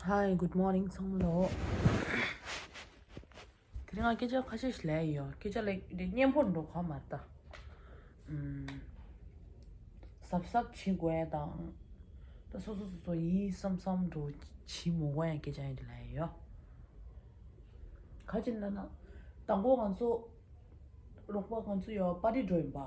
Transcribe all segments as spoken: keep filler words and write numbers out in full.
Hi, good morning ཚང་མ་ལོ། དེ་རིང་ང་སྐད་ཆ་ཁ་ཤས་ཤིག་ལབ་ཡོད། སྐད་ཆ་ལབ་དེ་སྙན་པོ་འགྲོ་ག་མ་རེད་ད། ཨམ། གཟབ་གཟབ་བྱེད་དགོས་ཡ་དང་། ད་སོ་སོ་སོ་སོ་ཡིན་བསམ་བསམ་འགྲོ་བྱེད་མི་དགོས་ཡ་སྐད་ཆ་ཡིན་དེ་ལབ་ཡོད། ག་ཅི་ལབ་ན། དང་པོ་ང་ཚོ། རོགས་པ་ང་ཚོ་ཡོད་པར་ཊི་འགྲོ་ཡིན་པ།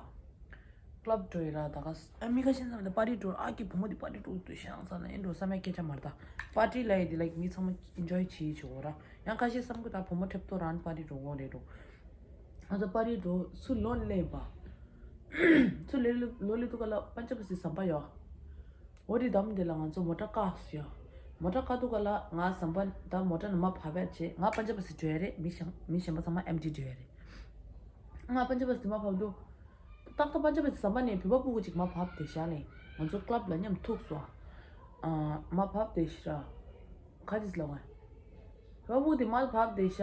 ཀླབ་འགྲོ་ཡིན་ར་ད་ག་ས་ཨ་མི་ཁ་ཤས་བསམ་ད་པར་ཊི་འགྲོ་ཨ་ཀི་བུ་མོ་དེ་པར་ཊི་འགྲོ་དུས་ཤང་ས་ན་ཨེ་འགྲོ་བསམ་ཡ་སྐད་ཆ་མ་རེད་ད། པར་ཊི་ལབ་ཡ་དེ་ལའིཀ་མི་ཚང་མ་ཨེན་ཇོའི་བྱེད་བྱེད་འོ་ར། ཡང་ཁ་ཤས་བསམ་གི་ད་བུ་མོ་ཁྲེབ་ཏོ་རང་པར་ཊི་འགྲོ་འོ་རེད་འགྲོ། ང་ཚོ་པར་ཊི་འགྲོ་ཚུར་ལོ་སླེབས་པ། ཚུར་ལོ་ལོ་སླེབས་དུས་ག་ལ་པན་ཇ་བ་སི་ཟམ་པ་ཡོད། འོ་དེ་དམ་དེ་ལ་ང་ཚོ་མོ་ཊ་བཀག་སོང་ཡ། མོ་ཊ་བཀག་དུས་ག་ལ་ང་ཟམ་པ་ད་མོ་ཊ་ནང་མར་བབས་ཡ་བྱས་ང་པན་ཇ་བ་སི་འགྲོ་ཡ་རེད། མི་གཞན་མི་གཞན་པ་ཚང་མ་ཨེམ་ཊི་འགྲོ་ཡ་རེད། ང་པན་ཇ་བ་སི་མར་བབས་དུས། ཏག་ཏག་པན་ཇ་བ་སི་ཟམ་པ་ནས་བོད་པ་སྤུ་གུ་ཅིག་མར་བབས་བསྡད་ཤག་ལས་ང་ཚོ་ཀླབ་ལ་མཉམ་ཐུག་སོང་ཨ། མར་བབས་བསྡད་ཤག་ར། ག་ཅིག་ལབ་ང་། བོད་པ་སྤུ་གུ་དེ་མར་བབས་བསྡད་ཤག་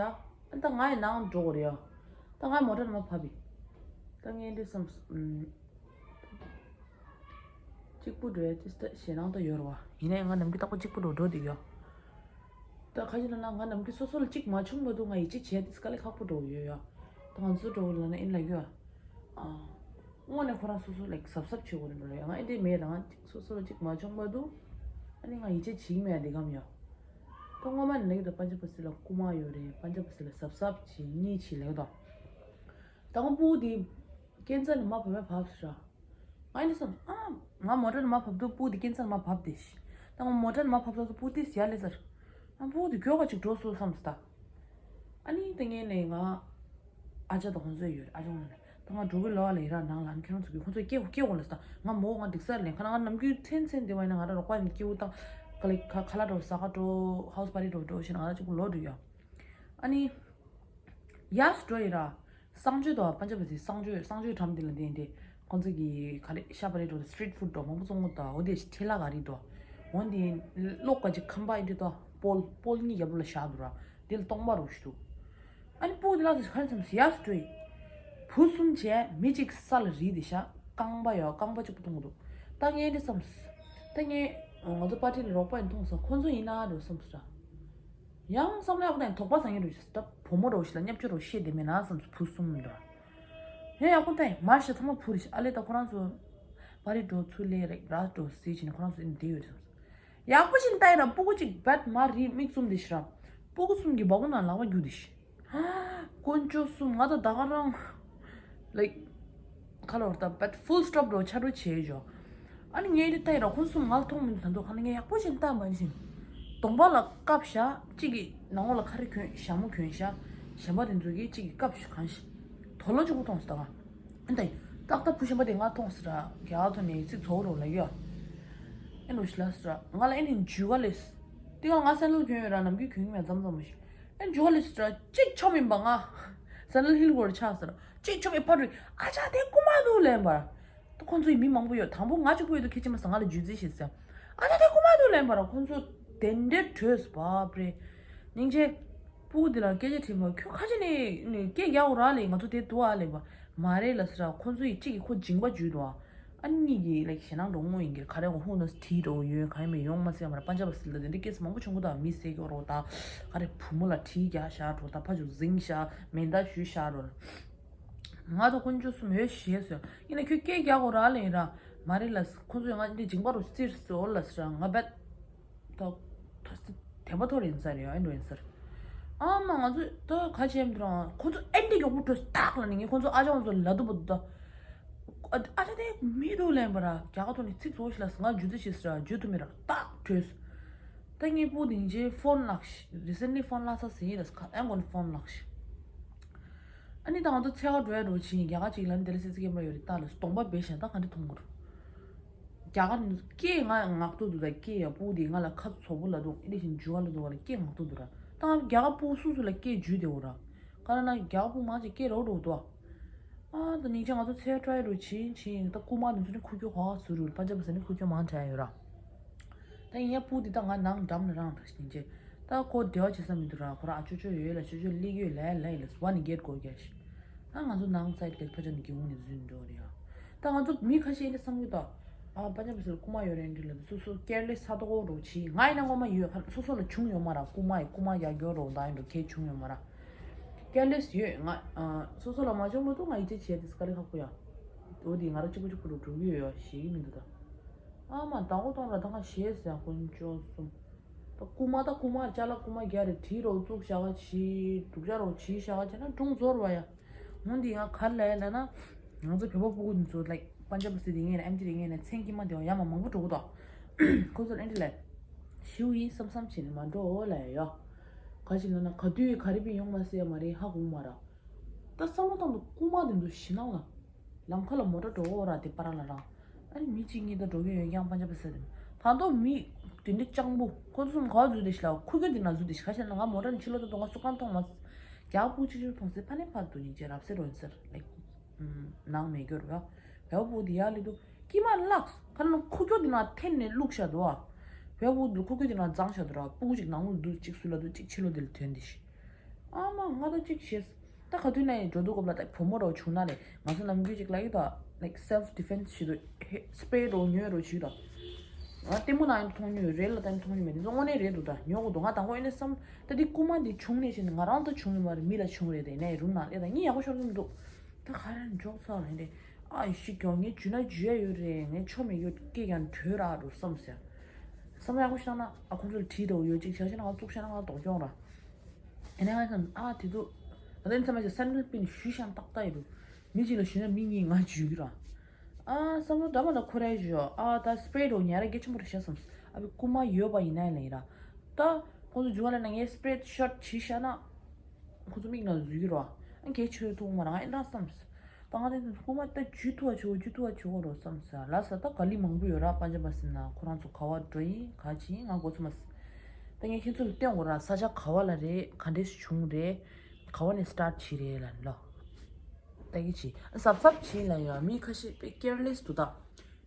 ཨ་ད་ང་ཡི་ནང་འགྲོ་དགོས་རེད་ཡ། ད་ང་མོ་ཊ་ནང་མར་བབས་ཡིན། ད་ངས་འདི་བསམ། གཅིག་པུ་འགྲོ་ཡ་ཏིས་ད་ཞེད་སྣང་ད་ཡོད་རེད་བ། ཡིན་ནའི་ང་ནམ་རྒྱུན་རྟག་པར་གཅིག་པུ་འགྲོ་འགྲོ་འདུག་ཡ། ད་ཁ་ཅིག་ན་ན་ང་ནམ་རྒྱུན་སོ་སོ་ལ་གཅིག་མ་བྱུང་བར་དུ་ང་ཡིད་ཆེས་བྱས་ཏིས་དཀའ་ལས་ཁག་པོ་འགྲོ་ཡོད་ཡ། ད་ང་ཚོ་འགྲོ་ལ་ན་ཨིན་ལ་ཡོད་ཨ། དངོས་གནས་ཁོ་རང་སོ་སོ་ལ་གཟབ་གཟབ་བྱེད་དགོས་རེད་འགྲོ་ཡ། ང་ཨེ་འདྲས་མེད་ལ་ང་སོ་སོ་ལ་གཅིག་མ་བྱུང་བར་དུ་ཨ་ནི་ང་ཡིད་ཆེས་བྱེད་ཀྱི་མེད་ཡ་འདི་གམ་ཡ། ད་སྔོན་མ་ནས་ལ་ཡོད་ད་པན་ཇ་བ་སི་ལ་རྐུ་མ་ཡོད་རེད། པན་ཇ་བ་སི་ལ་གཟབ་གཟབ་བྱེད་གཉིས་བྱེད་ལ་ཡོད་ད། ད་ང་སྤུ་གུ་དེ་སྐྱེ་འཚར་ནས་མར་བབས་མར་བབས་ཟེར་ར། ང་ཡིན་བསམ་ཨ། ང་མོ་ཊ་ནས་མར་བབས་དུས་སྤུ་གུ་དེ་སྐྱེ་འཚར་མར་བབས་བསྡད་ཤག་ད་ང་མོ་ཊ་ནས་མར་བབས་དུས་སྤུ་གུ་དེ་ཟེར་ཡ་ལས་ཟེར། ང་སྤུ་གུ་དེ་མགྱོགས་པ་ཅིག་འགྲོ་སོང་བསམ་སོང་ད། ཨ་ནི་ད་ངས་ནས་ང་ཨ་ཅག་དང་ཁོང་ཚོ་ཡོད་རེད། ཨ་ཅག་ཁོང་ཚོ་ནས་ད་ང་འགྲོ་གི་ལོ་ཨ་ལ་ཡི་ར་ནང་ལ་ཨ་ནི་ཁྱེད་རང་ཚོ་གི་ཁོང་ཚོ་སྐྱེ་སྐྱེ་འོང་ལ་སོང་ད། ང་མོ་ང་འགྲིག་ས་ལེན་ཁ་ན་ང་ནམ་རྒྱུན་མཚན་མཚན་དེ་བ་ཡིན་ན་ང་ར་རོགས་པ་ཡིན་སྐྱེ་བོ་ད་ག་ལེ་ཁ་ཁ་ལ་འགྲོ་ས་ག་འགྲོ་ཧའུ་སི་པར་ཊི་འགྲོ་འགྲོ་ཞེས་ན་ང་ར་གཅིག་པུ་ལོག་འགྲོ་ཡ། ཨ་ནི། ཡར་འགྲོ་ཡི་ར། གསང་སྤྱོད་དོ་པན་ཇ་བ་སི་གསང་སྤྱོད་གསང་སྤྱོད་འགྲམ་དེ་ལ་བསྡད་དེ། ཁོང་ཚོ་གི་ག་རེ་ཤ་བ་རེ་འགྲོ་དེ་སི་ཊི་རིཊ་ཕུཌ་འགྲོ་མང་པོ་བཙོང་གི་འདུག་འོ་དེ་ཤི་ཐེ་ལ་ག་རེ་འདུག་འོ་དེ་གློག་ག་ཅིག་ཁམ་པ་ཨེ་འདྲ་འདུག་པོལ་པོལ་གཉིས་རྒྱབ་ལ་བཞག་འདུག་ར། དེ་ལ་སྟོང་པ་རུ་ཞིག་འདུག་ཨ་ནི་སྤུ་གུ་དེ་ལ་ཁ་ནས་བསམ་ཡར་འགྲོ་ཡི། བུ་གསུམ་བྱས་མི་གཅིག་ས་ལ་རིལ་དེ་བཞག་རྐང་པ་ཡོད་རྐང་པ་གཅིག་པུ་གཏོང་གི་འདུག་ད་ངས་འདི་བསམ། ད་ངས་ང་ཚོ་པར་ཊི་ལ་རོགས་པ་ཡིན་མཐོང་སོང་ཁོང་ཚོ་ཡིན་ན་རུ་བསམ་སོང་ར། ཡང་བསམ་བློ་ཡག་པོ་བཏང་དོགས་པ་ཟ་མཁན་རེད་ཤག་ད་བུ་མོ་འདྲ་བོ་ཞིག་ལ་བརྙས་བཅོས་འདྲ་བོ་བཤད་བསྡད་མེད་ན་བསམ་སོང་བུ་གསུམ་འདྲ། ཡང་ཡག་པོ་བཏང་མར་ཤ་ཚང་མ་བུ་རེད་ཤག་ཨ་ལས་ད་ཁོ་རང་ཚོ་པར་ཊི་འགྲོ་ཚུར་སླེབས་རེད་ར་འགྲོ་ཟེར་བྱས་ནས་ཁོ་རང་ཚོ་ཨེ་འདི་ཡོད་རེད་བསམ་སོང་། ཡག་པོ་ཞིག་བལྟས་ན་སྤུ་གུ་གཅིག་བད་མར་རིལ་མིག་བཙུམ་བསྡད་ཤག་ར། སྤུ་གུ་གསུམ་གྱི་སྦ་ཁུང་ནང་ལག་པ་རྒྱུག་བསྡད་ཤག་དཀོན་མཆོག་གསུམ་ང་ད་ད་ག་རང་། ལའིཀ་ཁ་ལོར་ད་བད་ཧྥུལ་སི་ཊོབ་འགྲོ་ཆ་འགྲོ་བྱས་ཞོ། ཨ་ནི་ངས་འདི་ལྟ་ཡི་ར་ཁོང་གསུམ་ང་ལ་མཐོང་མི་འདུག་ད་འདུག་ཁ་ན་ངས་ཡག་པོ་ཞིག་ལྟ་མ་ཤེས། གདོང་པ་ལ་བཀབ་ཤག་གཅིག་གིས་ནང་ལོགས་ལ་ཁ་རེ་གྱོན་ཞྭ་མོ་གྱོན་ཤག་གཞན་པ་དེ་ཚོ་གིས་གཅིག་གིས་བཀབ་ཤག་གང་ཤག་དོ་ལོ་གཅིག་པུ་མཐོང་སོང་ད་ང་། ཨ་ནི་ད་ཏག་ཏག་བུ་གཞན་པ་དེ་ང་མཐོང་སོང་ར་རྒྱ་གར་ཐོག་ནས་ཚིག་ཚོགས་རོགས་ལ་ཡོད། ཨེ་འགྲོ་ཤི་ལ་སོང་ར་ང་ལ་ཨེ་ནི་འཇུ་ག་ལས། དེ་ག་ང་སེན་ཌལ་གྱོན་ཡོད་ར་ནམ་རྒྱུན་གྱོན་གྱི་མེད་མཚམས་མཚམས་མ་ཤི། ཨེ་འཇུ་ག་ལས་སོང་ར་གཅིག་ཆོམ་ཡིན་པ་ང་། སེན་ཌལ་ཧིལ་གོར་ཆགས་སོང་ར་གཅིག་ཆོམ་ཡིན་ཕར་རུ་ཨ་ཅག་དེ་རྐུ་མ་འདུག་ལན་པར། ད་ཁོང་ཚོ་ཡི་མི་མང་པོ་ཡོད་དང་པོ་ང་གཅིག་པུ་ཡོད་དུ་ཁྱེད་ཅི་མ་ས་ང་ལ་ཇུས་རྩིས་ཤིག་ཟེར། ཨ་ཅག་དེ་རྐུ་མ་འདུག་ལན་པར་ཁོང་ཚོ་དེ་འདྲའི་བྲོས་སོང་བ་པ་རེད། སྙིང་རྗེ། སྤུ་གུ་འདི་ལ་སྐད་ཆ་དྲིས་མ་ཁྱོད་ཁ་ཆེ་ནས་ནས་སྐད་རྒྱག་འོ་ར་ལས་ང་ཚོ་དེ་འདུག་ཨ་ལས་པ་མ་རེད་ལ་ཟེར་ར་ཁོང་ཚོ་ཡི་གཅིག་གིས་ཁོ་མཇིང་པ་འཇུས་འདུག་ཨ། ཨ་ནི་གཉིས་ཀྱིས་ལའིག་ཞེད་སྣང་འགྲོ་དངོས་ཡིན་གྱི་ག་རེ་འོ་ཧུ་ནོ་སི་དྲིས་འགྲོ་ཡོད་ག་ཡིན་མེད་ཡོང་མ་སྲིད་ཡ་མ་རེད་པན་ཇབ་སི་ལ་དེ་འདྲའི་སྐད་ཆ་མང་པོ་བྱུང་གི་འདུག་མི་ཟེར་གྱི་འོ་རོ་ད་ག་རེ་བུ་མོ་ལ་གྲི་རྒྱག་བཞག་འགྲོ་ད་ཕ་ཆུ་འཛིང་བཞག་མེ་མདའ་གཞུས་བཞག་འགྲོ། ང་དང་དཀོན་མཆོག་གསུམ་འོད་ཞེས་སོ་ཡིན་ན་ཁྱོད་སྐད་རྒྱག་གོ་ར་ལེན་ར་མ་རེད་ལ་ཁོ་ཚོས་ང་འདི་མཇིང་པ་རུ་བཙིར་སོ་ལ་ཟེར་ང་བད། ད་དེ་པ་ཐོར་ཡིན་ས་རེད་ཨེ་འགྲོ་ཡིན་ས་རེད། ཨ་མ་ང་ཚོས་ད་ག་བྱས་མི་འདུག་རང་ཁོ་ཚོ་ཨེ་འདྲ་མགྱོགས་པོ་འགྲོ་སྟག་ལ་ནི་ངས་ཁོ་ཚོ་ཨ་ཅག་ཚོ་ལ་དུ་བུ་དུ་ད། ཨ་ཅག་དེ་མི་འདུག་ལན་པ་ར་རྒྱ་གར་ཐོག་ནས་ཚིག་ཚོ་ཞིག་ལ་ང་ཇུ་ཙི་ཤི་སི་ར་ཇུ་ཐུ་མི་ར་སྟག་བྲོས། ད་ངས་པུ་དིང་ཅེ་ཕོན་ལགས་ཤི་རི་སེན་ལི་ཕོན་ལགས་ས་ཟིན་ཡིན་ལ་ཁ་ཨེ་གོན་ཕོན་ལགས་ཤི། ཨ་ནི་ད་ང་ཚོ་འཚོལ་ག་འགྲོ་ཡ་འགྲོ་ཕྱིན་རྒྱ་གར་ཅིག་ལ་ནི་དེ་ལ་སི་སི་ཀེ་མ་ར་ཡོད་རེད་ད་ལ་གདོང་པ་སྦས་ཤ་ད་ག་འདྲ་མཐོང་གི་རུ། རྒྱ་གར་ནི་སྐད་ང་ངག་ཏུ་འདུག་ད་སྐད་ཡ་པུ་དེ་ང་ལ་ཁ་ཚོ་བོ་ལ་འདུག་ཨེ་འདྲ་བཞིན་འཇུ་བ་ལ་འདུག་བ་ལ་སྐད་ངག་ཏུ་འདུག་ར་ད་ང་རྒྱ་གར་པུ་སུ་སུ་ལ་སྐད་འཇུ་དེ་འོ་ར་ག་ར་ན་རྒྱ་གར་པུ་མང་ཆེ་སྐད་རོ་རོ་འདུག་ཨ་ད་ཉིན་ཆ་ང་ཚོ་འཚོལ་ཊ་རའི་རུ་ཕྱིན་ཕྱིན་ད་རྐུ་མ་དེ་ཚོ་ནི་ཁུ་ཁྱོ་ཧོ་ཧ་སུ་རུ་པ་ཅབ་ས་ནི་ཁུ་ཁྱོ་མང་ཆེ་ཡོད་ར། ད་ཡིན་ཡ་པུ་དེ་ད་ང་ནང་འགྲམ་ནས་རང་ར་ཉིན་ཆེ། ད་ཁོ་འབྲེལ་བ་བྱེད་ས་མི་འདུག་ར་ཁོ་ར་ཨ་ཅོ་ཅོ་ཡོད་ལ་ཅོ་ཅོ་ལི་ཡོད་ལ་ལ་ཡོད་ལ་one gate go ག་ཤི། ད་ང་ཚོ་ནང་སའི་ཌི་ལ་ཕ་ཅག་ནི་གི་འུ་ནི་འཛུལ་འགྲོ་རེད་ཡ། ད་ང་ཚོ་མི་ཁ་ཤས་ལ་བསམ་གྱི་ད། ཨ་པ་ཅམ་སི་རྐུ་མ་ཡོད་རེད་འདྲི་ལབ། སོ་སོ་ཀེར་ལེ་སི་ཚ་ཏོག་རོ་བྱེད། ང་ཡིན་ན་ངོ་མ་ཡོད། སོ་སོ་ལ་བྱུང་ཡོད་མ་ར། རྐུ་མ་ཡི་རྐུ་མ་རྒྱག་རྒྱོ་རོ་ད་ཡིན་འགྲོ་གལ་བྱུང་ཡོད་མ་ར། ཀེར་ལེ་སི་ཡོད། ང་ཨ་སོ་སོ་ལ་མ་བྱུང་མ་གཏོགས་ང་ཡིད་ཆེས་བྱས་དེ་དཀའ་ལས་ཁག་པོ་ཡ། འོ་དེ་ང་ར་གཅིག་པུ་གཅིག་པུ་རུ་འགྲོ་གི་ཡོད་ཡ་ཞེས་ཀྱི་མི་འདུག་ད། ཨ་མ་ད་འོ་གཏོང་ར་ད་ང་ཞེས་ཟེར་དཀོན་མཆོག་གསུམ། ད་རྐུ་མ་ད་རྐུ་མ་ཅ་ལག་རྐུ་མ་རྒྱག་རེད། བྲིས་རོགས་བཙུགས་བཞག་ག་བྱིས་སྒྲུག་ཅ་རོགས་བྱིས་བཞག་ག་བྱས་ན་སྒྲུང་ཟོར་བ་ཡ། འོན་ཏེ་ང་ག་རེ་ལབ་ཡ་ལབ་ན། ང་ཚོ་བོད་པ་ཕྲུ་གུ་འདི་ཚོ་like པན་ཇབ་སི་དེ་ངས་ནས་ཨེམ་ཆི་དེ་ངས་ནས་མཚན་དཀྱིལ་མ་དེ་བ་ཡ་མ་མང་པོ་འགྲོ་གི་འདུག་ཁོ་ཚོར་ཨེམ་ཆི་ལབ། ཞིའུ་ཡིན་བསམ་བསམ་བྱས་ནས་མ་འགྲོ་ལབ་ཡ་ཡོ། ག་ཅིག་ལབ་ན་ག་དུས་ག་རེ་པི་ཡོང་མ་སྲིད་ཡ་མ་རེད། ཧ་གོ་མ་ར། ད་བསམ་བློ་བཏང་དུས་རྐུ་མ་དེ་ཚོ་ཞི་ན་ལ། ལམ་ཁ་ལ་མོ་ཊ་འགྲོ་འོ་ར་དེ་པ་ར་ལ་ར། ཨ་ནི་མི་གཅིག་གཉིས་ད་འགྲོ་གི་ཡོད་ཀྱང་པན་ཇབ་སི་དེ། ད་དུང་མི་དེ་འདྲ་སྤྱང་པོ་ཁོ་ཚོ་གསུམ་ག་བ་འཛུལ་དེ་ཤི་ལ་ཁུ་ཁྱོད་དེ་ན་འཛུལ་དེ་ཤི་ཁ་ཤས་ན་ང་མོ་ཊ་ནས་ཕྱི་ལོགས་ད་དུང་ང་སུ་གང་མཐོང་མ། རྒྱ་སྤུ་གཅིག་གཅིག་མཐོང་སེ་ཕ་ནས་ཕར་དུ་ཉིན་བྱེད་རབ་སེ་རོ་ཡིན་ཟེར་ལེགས། ནང་མེད་རྒྱུ་རེད་བ། བལ་པོ་དེ་ཡར་སླེབས་དུས་ཀྱི་མ་ལགས་ཁ་ལ་ཁུ་ཁྱོད་དེ་ན་འཐེན་ནས་བླུགས་བཞག་འདུག་བ། བལ་པོ་དེ་ཁུ་ཁྱོད་དེ་ན་བརྫངས་བཞག་འདུག་ར། སྤུ་གུ་གཅིག་ནང་ལོགས་འདུག་གཅིག་སུ་ལ་འདུག་གཅིག་ཕྱི་ལོགས་དེ་ལ་ཐོན་དེ་ཤི། ཨ་མ་ང་ད་གཅིག་བྱས། ད་ག་དུས་ནས་འགྲོ་འདུག་གོ་ལ་ད་བུ་མོ་རོ་བྱུང་ན་རེད། ང་ཚོ་ནམ་རྒྱུན་ཅིག་ལ་ཡོད་ད་like self defense བྱེད་དུས་སི་པེ་རེ་རོ་ཉོས་རོ་བྱེད་ད། ང་ལྟད་མོ་ནང་ཡང་མཐོང་མྱོང་ཡོད་རེད་ལ་ད་མཐོང་མྱོང་མེད་དེ་ཚོ་དངོས་གནས་རེད་འདུག་ད་ཉོ་གོ་འདུག་ང་དང་པོ་ཡིན་ན་བསམ། ད་འདི་རྐུ་མ་འདི་བྱུང་ནས་བྱས་ནས་ང་རང་ད་བྱུང་ཡོད་མ་རེད། མི་ལ་བྱུང་རེད་དེ་ནས་རུམ་ནང་སླེབས་ད་ངས་ཡག་པོ་ཤོར་གི་མི་འདུག་ད་ག་རེ་འཇོག་ཚར་ལ་ཡིན་ཏེ། ཨ་ཡི་ཤི་གྱོང་ངས་འཇུས་ན་འཇུས་ཡ་ཡོད་རེད། ངས་ཆོ་མེད་ཡོད་སྐད་ཀྱང་བྲོས་ར་རུ་བསམ་ཟེར། བསམ་ཡག་པོ་ཤོར་ན་ཨ་ཁོང་ཚོ་ལ་བྲིས་དོ་ཡོད་ཅིག་བྱ་ཤི་ན་ང་བཙུགས་ཤ་ན་ང་དོག་གྱོང་ར། ཨ་ནི་ང་ཚོ་ཨ་དེ་ཚོ་ད་ལྟ་ཚང་མ་ཞིག་སན་ལུ་པིན་ཞུ་ཤང་ཏག་ཏག་ཡིན་རུ། མི་གཅིག་ལ་ཞུས་ན་མི་གཉིས་ང་འཇུས་གི་ར། ཨ་བསམ་བློ་འདྲ་མ་འདྲ་འཁོར་ཡ་ཞུ་ཨ་ད་སི་པེ་རེ་རོ་ཉ་ར་སྐད་ཆེན་པོ་རེ་བཤད་བསམ། ཨ་བི་རྐུ་མ་ཡོད་པ་ཡིན་ན་ཡིན་ལ་ཡིན་ར། ད་ཁོང་ཚོ་འཇུ་བ་ལ་ན་ངས་སི་པེ་རེ་ཤོ་ཊི་བྱས་ཤ་ན། ཁོ་ཚོ་མིག་ནང་འཛུལ་གྱི་རོ། ཨ་གལ་ཆེ་ཐུག་མ་རང་ཨེ་འདྲ་བསམ། ད་ང་དེ་ཚོ་ཁོ་མ་ད་འཇུ་ཐུ་བ་ཆོ་འཇུ་ཐུ་བ་ཆོ་རོ་བསམ་ས་ལ་ས་ད་ག་ལི་མང་པོ་ཡོད་ར་པན་ཇབ་སི་ན་ཁོ་རང་ཚོ་ག་བ་འགྲོ་ཡིན་ག་ཅི་ཡིན་ང་གོ་ཚོད་མ་སི། ད་ངས་ཁྱེད་ཚོ་ལ་སྟོན་གོ་ར་ས་ཆ་ག་བ་ལ་རེད་ག་འདྲས་བྱུང་རེད་ག་བ་ནས་སི་ཊར་ཊི་བྱས་རེད་ལ་ལོ། ད་གི་ཅི་ཟབ་ཟབ་བྱས་ལ་ཡོད་མི་ཁ་ཤས་པེ་ཀེར་ལེ་སི་དུ་ད།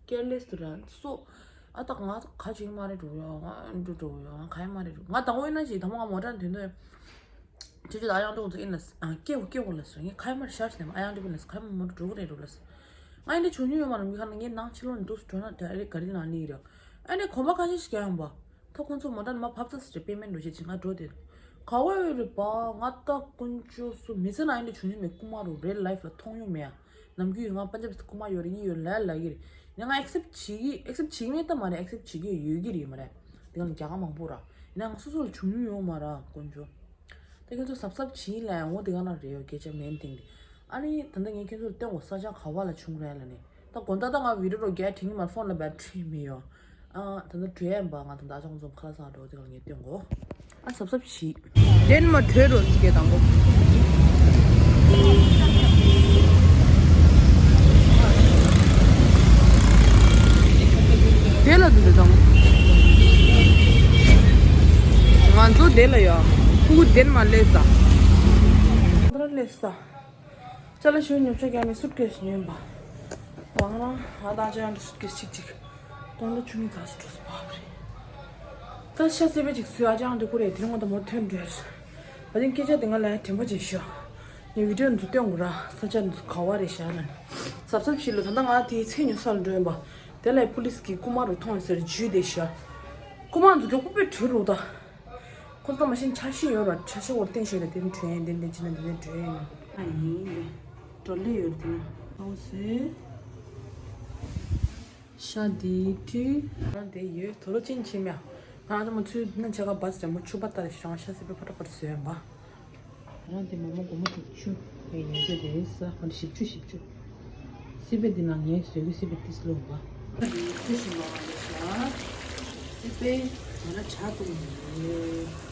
ཀེར་ལེ་སི་དུ་ར་སོ། ཨ་ད་ང་ག་ཅིག་མ་རེད་འགྲོ་ཡོང་ང་འགྲོ་འགྲོ་ཡོང་ང་ག་ཡ་མ་རེད་འགྲོ་ང་དང་པོ་ཡིན་ན་ཅིག་དང་པོ་ང་མོ་ཊ་ནས་ཐོན་དུས། ཁྱོད་ཚོ་ཨ་ཡང་འགྲོ་ཚོ་ཡིན་ལ་ཨ་སྐྱེ་བོ་སྐྱེ་བོ་ལ་སོ་ངས་ག་ཡ་མ་རེད་ཤར་ནས་ཨ་ཡང་འགྲོ་གི་ལ་སོ་ག་ཡ་མ་མོ་ཊ་འགྲོ་གི་རེད་འགྲོ་ལ་སོ། ང་ཡིན་ན་བྱུང་མྱོང་ཡོད་མ་རེད་མི་ཁ་ན་ངས་ནང་ཕྱི་ལོགས་ནས་འདུག་སེ་འགྲོ་ན་ད་རེད་ག་རེ་ནང་ནི་རེད། ཨ་ནས་གོམ་པ་ཁ་ཤས་ཤིག་རྒྱག་ཡོང་པ། ད་ཁོང་ཚོ་མོ་ཊ་ནས་མར་ཕབ་ཚར་ཟེར་པེ་མེན་ཊི་འགྲོ་བྱེད་ཅིག་ང་འགྲོ་དེ། ག་བ་ཡོད་རེད་པ་ང་ད་དཀོན་མཆོག་གསུམ་མི་ཚེ་ནང་ཡིན་ན་བྱུང་མྱོང་མེད་རྐུ་མ་རུ་རེད་ལའིཕ་ལ་མཐོང་མྱོང་མེད་ཡ། ནམ་རྒྱུན་ཡོད་ང་པན་ཇབ་སི་རྐུ་མ་ཡོད་རེད་གཉིས་ཡོད་ལ་ལ་གི་རེད། ཡིན་ན་ང་ཨེག་སེབ་བྱེད་ཀྱི་ཨེག་སེབ་བྱེད་ཀྱི་མེད་ད་མ་རེད་ཨེག་སེབ་བྱེད་ཀྱི་ཡོད་ཀྱི་རེད་མ་རེད། དེ་ག་ལ་རྒྱ་གར་མང་པོ་ར། ཡིན་ན་ང་སོ་སོ་ལ་བྱུང་མྱོང་ཡོད་མ་ར་དཀོན་མཆོག་ད་ཁྱེད་ཚོ་གཟབ་གཟབ་བྱེད་ལ་འོ་དེ་ག་ན་རེད་ཡོད་སྐད་ཆ་མེད་དེང་དེ། ཨ་ནི་ད་ལྟ་ངས་ཁྱེད་ཚོ་ལ་སྟོན་གོ་ས་ཆ་ག་བ་ལ་བྱུང་རེད་ལ་ནི། ད་དགོང་དག་ད་ང་བི་ཌི་ཡོ་རོ་རྒྱག་དྲན་གི་མ་ཕོན་ལ་བེ་ཊི་རི་མི་ཡོད། ཨ་ད་ལྟ་བྲོས་ཡིན་པ་ང་ད་ལྟ་ཨ་ཅག་ཚོ་ཁ་ལག་ཟ་འགྲོ་དེ་ག་ལ་ངས་སྟོན་གོ་ཨ་གཟབ་གཟབ་བྱེད། དེ་ནི་མ་བྲོས་རོགས་ཀྱི་དང་པོ། དེ་ལ་འདུག་དེ་དང་། ང་ཚོ་དེ་ལ་ཡོད། ཕྲུ་གུ་དེ་ནི་མ་སླེབས་ས། ད་སླེབས་ས། ཅ་ལག་ཞུ་ཉོ་ཆ་རྒྱག་ནས་སུཊ་ཀེ་སི་ཉོས་པ། ཝང་རང་ང་དང་ཅ་ཡང་སུཊ་ཀེ་སི་གཅིག་གཅིག་སྟོང་ལོ་བཅུ་གཉིས་ཙམ་སུ་འགྲོ་སུ་བབ་རེད། ད་ཤ་སི་པན་གཅིག་སུས་ཨ་ཅང་འདྲི་ཁུ་རེད་དེ་རིང་ང་དང་མོ་ཐོན་འགྲོ་ཡ་རེད། ད་ཐེངས་སྐད་ཆ་དེ་ང་ལ་ཡང་དྲན་པ་ཅིག་ཤོག་ངས་བི་ཌི་ཡོ་འདི་སྟོན་དགོས་ར་ས་ཆ་འདི་ག་བ་རེད་ཤག་ལ་ནི། གཟབ་གཟབ་བྱེད་ལོ་ད་ལྟ་ང་དེའི་ཚེ་ཉོ་ས་ལ་འགྲོ་ཡིན་པ། དེ་ལ་ཕུ་ལི་སི་གི་རྐུ་མ་རུ་མཐོང་ཡོད་ཟེར་འཇུས་བསྡད་ཤག་རྐུ་མ་འདི་མགྱོགས་པོ་དཔེ་བྲོས་རུ་ད། ཁོ་ཚོ་མ་ཤེས་འཆར་གཞི་ཡོད་ར་འཆར་གཞི་འོར་བརྟེན་ཤེས་ར་དེ་ནི་བྲོས་ཡིན་དེ་འདྲ་ཅི་ན་འདི་ནས་བྲོས་ཡིན། ཨ་ཡིན་ཡིན་འགྲོ་ལེ་ཡོད་དེ་ན། ཨོ་སེ། ཤ་འདི་བྲིས། ང་དེ་ཡོད་དོ་ལོ་ཅན་ཆེ་མེ། ང་ཚོ་མ་ཚུལ་ན་ཆ་ག་བ་སི་ཅ་མོ་ཆུ་བ་ལྟ་རེ་ཞང་ཤ་སི་པེ་ཕ་ཏ་པར་བཟོས་ཡིན་པ། ང་དེ་མོ་མོ་སྒོར་མོ་དྲུག་ཅུ་རེ་ཉོས་ཏེ་དེ་ས་ཧོན་བཞི་བཅུ་བཞི་བཅུ། སི་པེ་འདི་ན་ངས་བཟོས་གི་སི་པེ་ཏིས་ལོ་བ། ཚུལ་ཞིག་ལོ་བ་ལས་ཤ། སི་པེ་ང་ལ་ཇ་བཏུང་ཡོད།